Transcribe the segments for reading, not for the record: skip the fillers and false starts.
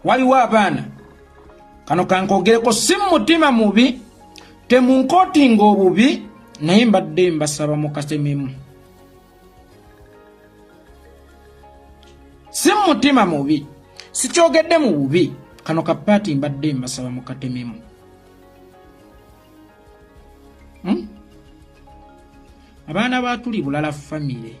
Waliwo abaana, kano kankogereko, si mutima mubi, temunkootinga obubi, naye mbadde mbasaba mukatememu. Si mutima mubi, sikyogedde mu bubi, kano kapaati mbadde mbasaba mukatememu. Abaana ba Tuli Bulala famire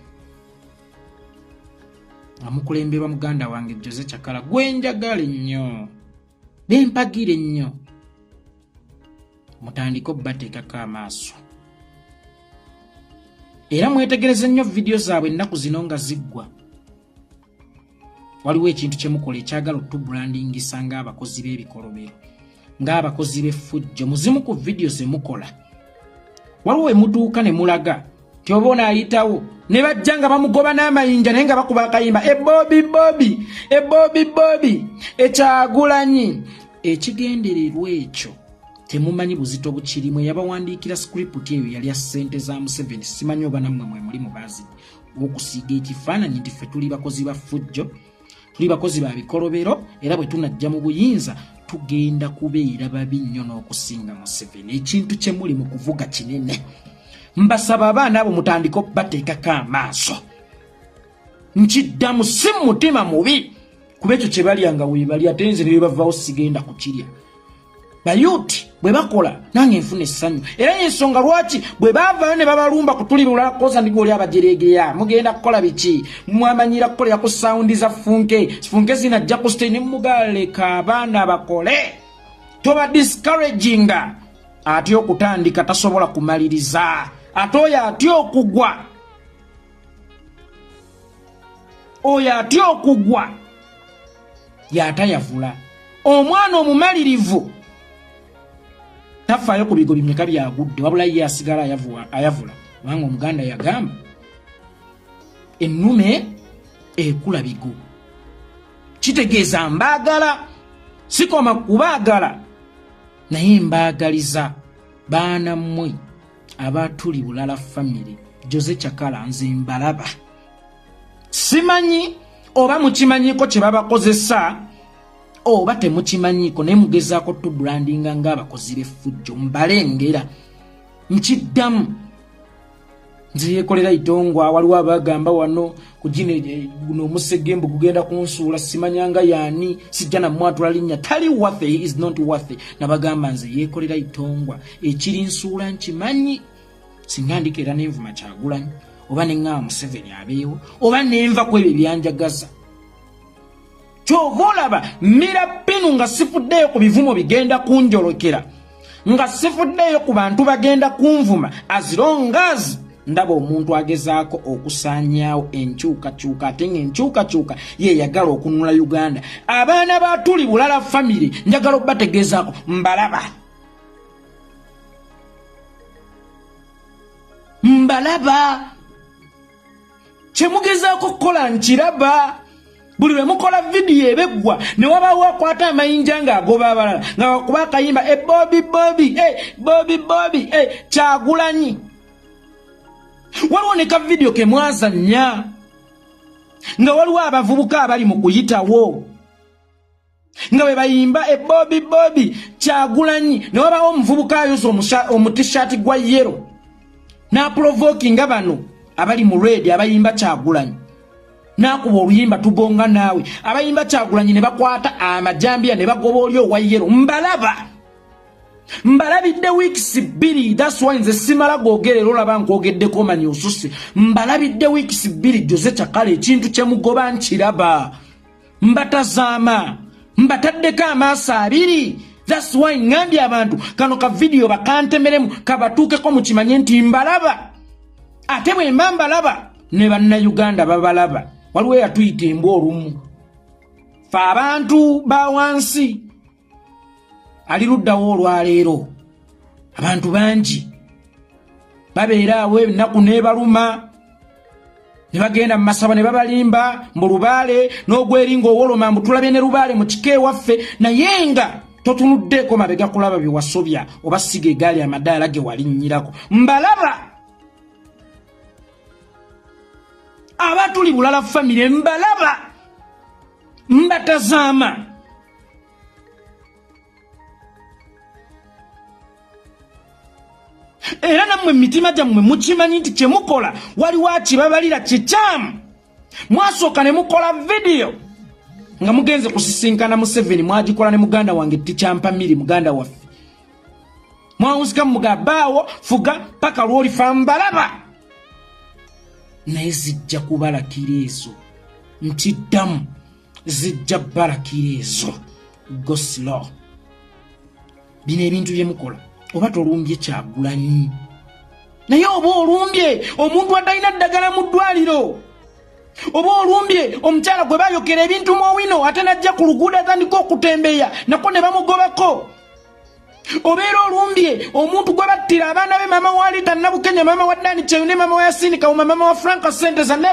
nga mukulemberwa muganda wange Jose Chakala, gwenjagala ennyo, bempagira ennyo, mutandike obbateekako amaaso era mwetegereze nnyo vidiyo zaabwe ennaku zino nga ziggwa. Waliwo ekintu kye mukola ekyagala otubrandingisa ng'abakozi b'ebikolobero, ng'abakozi b'effujjo. Muzimu ku vidiyo ze mukola waliwo we mutuuka ne mulaga nti oba onaayitawo ne bajja nga bamugoba n'amayinja, naye nga bakuba akayimba ebobi bobi ebobi bobi ekyagulanyi. Ekigendererwa ekyo temumanyi buzito bukirimu. Eyabawandiikira script eyo yalya ssente za Museveni. Simanyi oba nammwe mwe muli mubazi okusiiga ekifaananyi nti ffe tuli bakozi ba ffujjo, tuli bakozi ba bikolobero, era bwe tunajja mu buyinza tugenda kubeera babi nnyo n'okusinga Museveni. Ekintu kye muli mu kuvuga kinene. Mbasaba abaana abo mutandike okubateekako amaaso. Nkiddamu, si mutima mubi, kuba ekyo kye balya nga weebali, ate nze ne bwe bavaawo sigenda kukirya. Bayuti bwe bakola nange nfuna essanyu, era yensonga lwaki bwe baavaayo ne babalumba kutulirula koza ndigoli abajeregeya mugenda kukola biki, mwamanyira kukolera ku sound za funke funke zinajja ku stage ne mugaleka abaana bakole. Toba discouraginga atya okutandika tasobola kumaliriza, ate oyo atya okugwa, oyo atya okugwa yatayavula. Omwana omumalirivu tafaayo ku bigo bimeka byagudde, wabula ye asigala ayavula, kubanga Omuganda yagamba ennume ekula bigo. Kitegeeza mbaagala, sikoma kubaagala, naye mbaagaliza baana mmwe abatuli Bulala famire. Jose Chakala, nze mbalaba, simanyi oba mukimanyiko kye babakozesa oba temukimanyiiko, naye mugezaako tubrandinga ng'abakozi b'effujjo. Mbalengera, nkiddamu, nze yekolera itongwa. Waliwo abagamba wano kugino guno omusegembu gugenda kunsuula, simanyanga yaani, sijja namwatula linnya, tali worthy, he is not worthy. Nabagamba nze yekolera itongwa, ekiri nsuula nkimanyi. Singa ndikeera nenvuma Kyagulanyi oba neŋŋamba Museveni abeewo oba nenva ku ebyo ebyanjagaza, kyova olaba mira pinu nga sifuddeeyo ku bivumo bigenda kunjolokera, nga sifuddeeyo ku bantu bagenda kunvuma, as long as ndaba omuntu agezaako okusaanyaawo enkyukakyuka, ate ng'enkyukakyuka yeyagala okunula Uganda. Abaana ba Tuli Bulala famire, njagala obategeezaako mbalaba, mbalaba kyemugezaako okukola nkiraba. Buli lwe mukola vidiyo ebeggwa ne wabaawo akwata amayinja ng'agoba abalala nga bakuba akayimba e bobi bobi e bobi bobi e Kyagulanyi. Waliwo ne ka vidiyo ke mwazannya nga waliwo abavubuka abali mu kuyitawo nga bwe bayimba e bobi bobi Kyagulanyi, ne wabaawo omuvubuka ayoza omutishaati gwa yellow n'aprovokinga bano abali mu red abayimba Kyagulanyi, n'akuba oluyimba tugonga naawe. Abayimba Kyagulanyi ne bakwata amajambiya ne bagoba oli owa yellow. Mbalaba, mbalabidde weeks 2. That's why nze simala gogerera, olaba nkwogeddeko omanyi osuse. Mbalabidde weeks 2. Jose Chakala, ekintu kyemugoba nkiraba, mbatazaama, mbataddeko amaaso abiri. That's why ŋŋambye abantu kano ka vidiyo bakantemeremu kabatuukeko, mukimanye nti mbalaba, ate bwe mba mbalaba ne Bannayuganda babalaba. Waliwo eyatuyita embwa olumu, fe abantu ba wansi. Ali luddawo olwaleero? Abantu bangi babeera awo ennaku n'ebaluma ne bagenda mu masabo ne babalimba mbu lubaale n'ogweri ng'owoloma mbu tulabye ne lubaale mu kika ewaffe, naye nga totunuddeeko mabega kulaba bye wasobya oba siga egaali amadaala ge walinnyirako. Mbalaba abatuli Bulala famire, mbalaba, mbatazaama. Era nammwe emitima gyammwe mukimanyi nti kyemukola waliwo akibabalira kikyamu. Mwasooka ne mukola vidiyo nga mugenze kusisinkana Museveni, mwagikola ne muganda wange Tikyampamiri, muganda waffe. Mwawuzika mugabaawo fuga paka lwolifa mbalaba, naye zijja kubalakira ezo. Nkiddamu, zijja balakira ezo. Go slow. Bino ebintu byemukola, oba tolumbye Kyagulanyi, naye oba olumbye omuntu atalina ddagala mu ddwaliro, oba olumbye omukyala gwe bayokera ebintu mu owino ate najja ku luguudo atandika okutembeya nako ne bamugobako, obeera olumbye omuntu gwe battira abaana be, maama wa Lita Nabukenya, maama wa Dani Kyeyune, maama wa Yasini Kawuma, maama wa Franka Senteza ne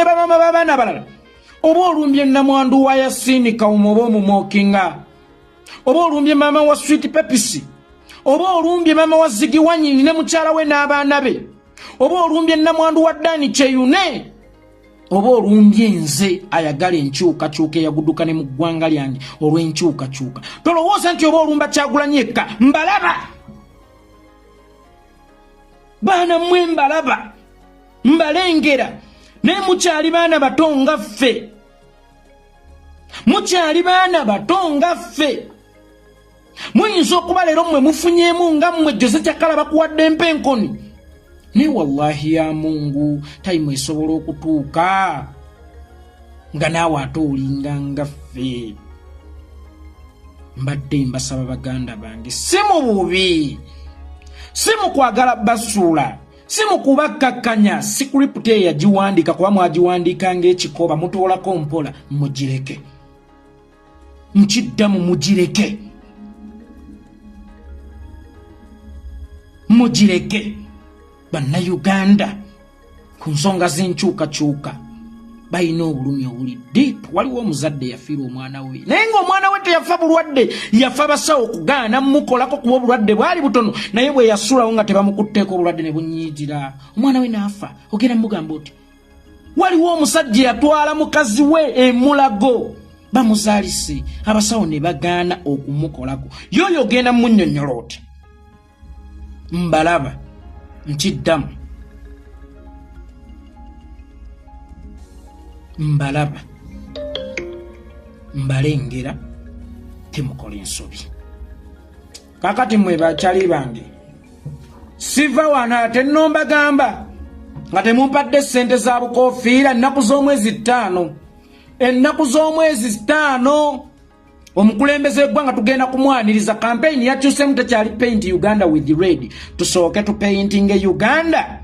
bamaama b'abaana abalala, oba olumbye namwandu wa Yasini Kawuma, oba omumookinga, oba olumbye maama wa Sweet Pepisi, oba olumbye maama wa Zigi Wanyini ne mukyala we n'abaana be, oba olumbye namwandu wa Dani Kyeyune, oba olumbye nze ayagala enkyukakyuka eyaguduka ne mu ggwanga lyange olw'enkyukakyuka. Tolowooza nti oba olumba Kyagulanyi yekka. Mbalaba, baana mmwe, mbalaba, mbalengera, naye mukyali baana bato nga ffe, mukyali baana bato nga ffe. Muyinza okuba leero mmwe mufunyeemu nga mmwe Jose Kyakala bakuwadde empenkoni, naye wallahi ya Mungu, time esobola okutuuka nga naawe ate olinga nga ffe. Mbadde mbasaba baganda bange, si mu bubi, si mu kwagala basuula, si mu kubakkakkanya. Script eyo yagiwandiika kuba mwagiwandiika ng'ekikoba, mutoolako mpola, mugireke. Nkiddamu, mugireke, mugireke. Bannayuganda ku nsonga z'enkyukakyuka balina obulumi obuli deep. Waliwo omuzadde yafiirwa omwana we, naye ng'omwana we teyafa bulwadde, yafa basawo okugaana mukolako kuba obulwadde bwali butono, naye bwe yasulawo nga tebamukutteeko, obulwadde ne bunyiigira, omwana we n'afa. Ogenda mugamba oti waliwo omusajja yatwala mukazi we emulago bamuzaalise, abasawo ne bagaana okumukolako. Yoyo ogenda munnyonnyola oti? Mbalaba, nkiddamu, mbalaba, mbalengera, temukola ensobi. Kakati mwe bakyali bange, siva wano ate nno mbagamba nga temumpadde ssente za bukofiira. Ennaku z'omwezi 5, ennaku z'omwezi 5, omukulembeze w'eggwanga tugenda kumwaniriza. Campaign yakyusemu, tekyali Paint Uganda with Red. Tusooke tupaintinge Uganda,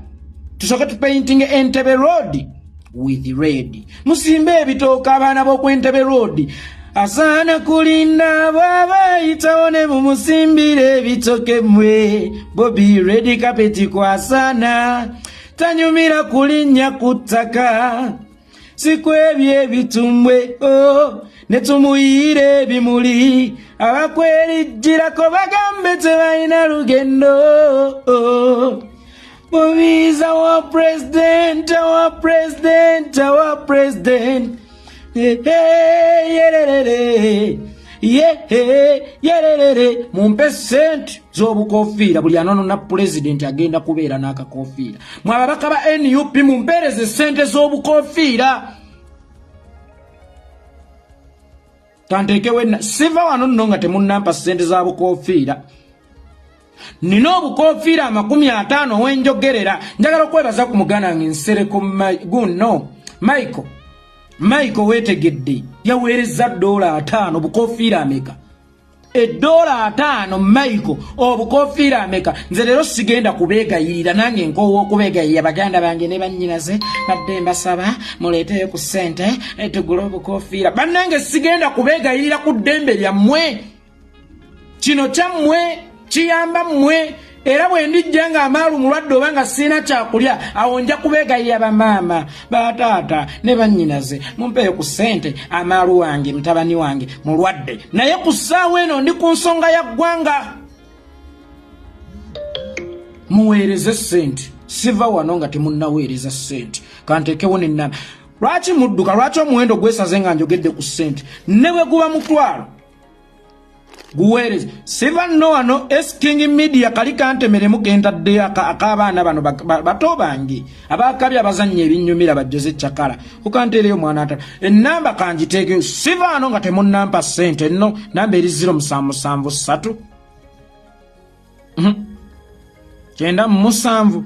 tusooke tupaintinge Entebbe Road with red. Musimbe ebitooka, abaana b'oku Entebbe Road. Asaana kulinda bw'aba ayitawo ne mumusimbira ebitoke mmwe. Bobi red carpet kwasaana, tanyumira kulinnya ku ttaka, si kwebyo ebitumbwe, oh, ne tumuyiira ebimuli. Abakwerijjirako bagambe tebalina lugendo. Oh. Bobi is our president, our president, our president. Hey, hey, yererere. Yeah, yererere. Mumpe sente z'obukofiira. Buli anonona pulezidenti agenda kubeera n'akakofiira. Mwe ababaka ba NUP, mumpeereze sente z'obukofiira. Kanteekewo, siva wano nno nga temunnampa sente za bukofiira. Nina obukofiira 50 wenjogerera. Njagala okwebaza ku muganda wange Nsereko guno Michael. Michael weetegedde, yaweereza $50. Obukofiira ameka? $50, Michael, obukofiira ameka? Nze leero sigenda kubeegayirira, nange nkoowa okubeegayirira. Baganda bange ne bannyinaze, badde mbasaba muleeteyo ku ssente tugule obukofiira. Bannange, sigenda kubeegayirira ku ddembe lyammwe. Kino kyammwe, kiyamba mmwe. Era bwe ndijja nga amaalu mulwadde oba nga siina kyakulya, awo nja kubeegayirira, bamaama, bataata ne bannyinaze, mumpeeyo ku ssente, amaalu wange, mutabani wange mulwadde. Naye ku ssaawa eno ndi ku nsonga ya ggwanga. Muweereze ssente. Siva wano nga temunnaweereza ssente. Kanteekewo nenama. Lwaki mudduka? Lwaki omuwendo gwesaze nga njogedde ku ssente? Ne bwe guba 5,000. Guweereze. Siva nno wano Esking Media kali kantemeremu kentaddeyo ak'abaana bano bato bange abakabi abazannya ebinnyumira bajjoze cakala kukanteereyo mwana ata ennamba kangiteekeyo. Siva wano nga temunnampa ssente nno namba eri 0773 97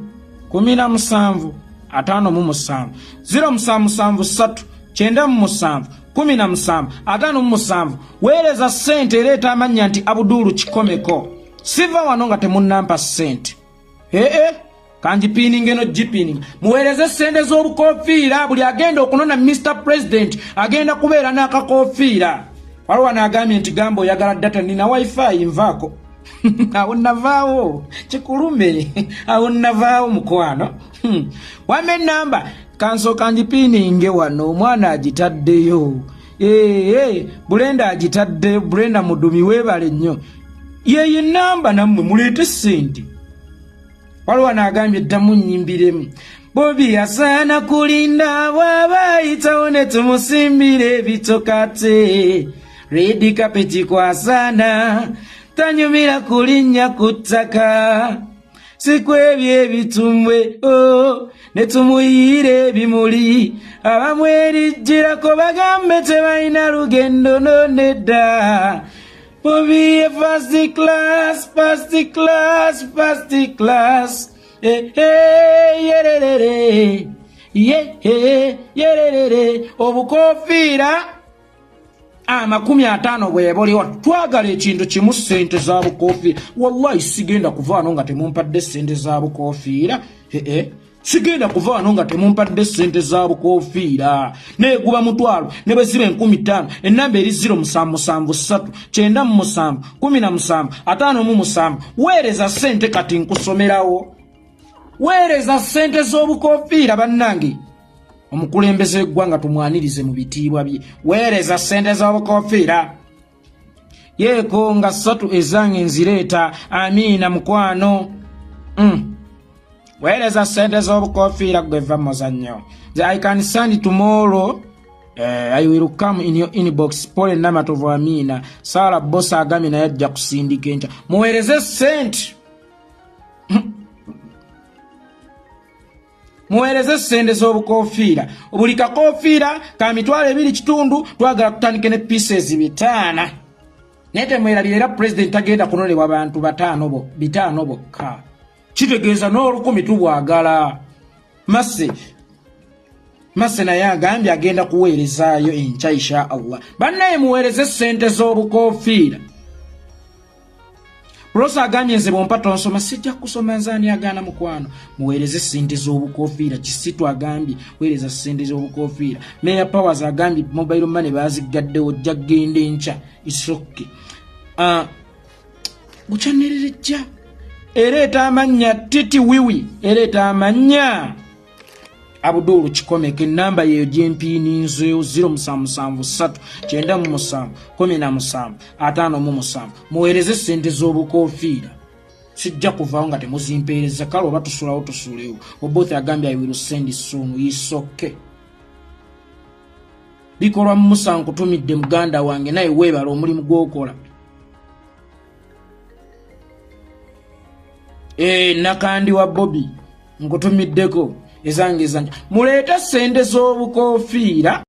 17 57 0773 97 17 57. Weereza ssente ereeta amannya nti Abudulu Kikomeko. Siva wano nga temunnampa ssente. Ee, kangipiininga eno gipiininga. Muweereze ssente z'obukofiira. Buli agenda okunona Mr President agenda kubeera n'akakofiira. Waliwo wano agambye nti gamba oyagala data, nina wifi, nvaako awo navaawo kikulume awo navaawo mukwano. Wamma enamba kansooka ngipiininge wano, omwana agitaddeyo. Ee, Bulenda agitaddeyo. Bulenda Mudumi, weebale nnyo. Yeyo enamba, nammwe muleete ssente. Waliwo wano agambye ddamu nnyimbiremu Bobi asaana kulinda bw'aba ayitawo ne tumusimbira ebitokate red carpet kwasaana tanyumira kulinnya ku ttaka si kwebyo ebitumbwe oh, ne tumuyiira ebimuli abamwerijjirako bagambe tebalina lugendo no nedda. Bobi first class, first class, first class. Eh, eh, yererere. Ye, eh, yererere. Obukofiira 50 bwe buliwo. Twagala ekintu kimu, ssente za bukofiira. Wallahi sigenda kuva wano nga temumpadde ssente za bukofiira. Ee, sigenda kuva wano nga temumpadde ssente za bukofiira, naye guba mutwalo ne bwe ziba 5000. Enamba eri 0773 97 17 57. Weereza ssente kati nkusomerawo. Weereza ssente z'obukofiira. Bannange, omukulembeze w'eggwanga tumwanirize mu bitiibwa bye. Weereza ssente z'obukofiira. Yeeko nga ssatu ezange nzireeta. Amiina mukwano. Weereza ssente z'obukofiira gwe va muzannyo. I can send tomorrow. I will come in your inbox. Pole Namatovu, amiina. Sara Bosa agambye naye ajja kusindika enkya. Muweereze ssente, muweereze ssente z'obukofiira. Buli kakofiira ka 25,000. Twagala kutandike ne pieces 500, naye temwerabira era pulezidenti tagenda kunonebwa bantu bataano bo 500 bokka, kitegeeza n'olukumi tubwagala. Masse Masse naye agambye agenda kuweerezaayo enkya insha Allah. Bannaye, muweereze ssente z'obukofiira. Rosa agambye nze bwompa tonsoma, sijja kusoma, nze ani agaana mukwano. Muweereze ssente z'obukofiira. Kisitu agambye weereza ssente z'obukofiira. Mayor Powers agambye mobile money bazigaddewo, ojja kgenda enkya isokke. Bukyanererejja ereeta amannya Titi Wiwi, ereeta amannya Abudulu Kikomeko. Enamba yeyo gyempiininzeewo, 0773 97 17 57. Muweereze sente z'obukofiira, sijja kuvaawo nga temuzimpeereza. Kale oba tusulawo tusulewo. Oboth agambye I will send soon, isoke bikolwa. Musa, nkutumidde muganda wange, naye weebala omulimu gw'okola. E, Nakandi wa Bobi, nkutumiddeko ezange ezanja. Muleete sente z'obukofiira.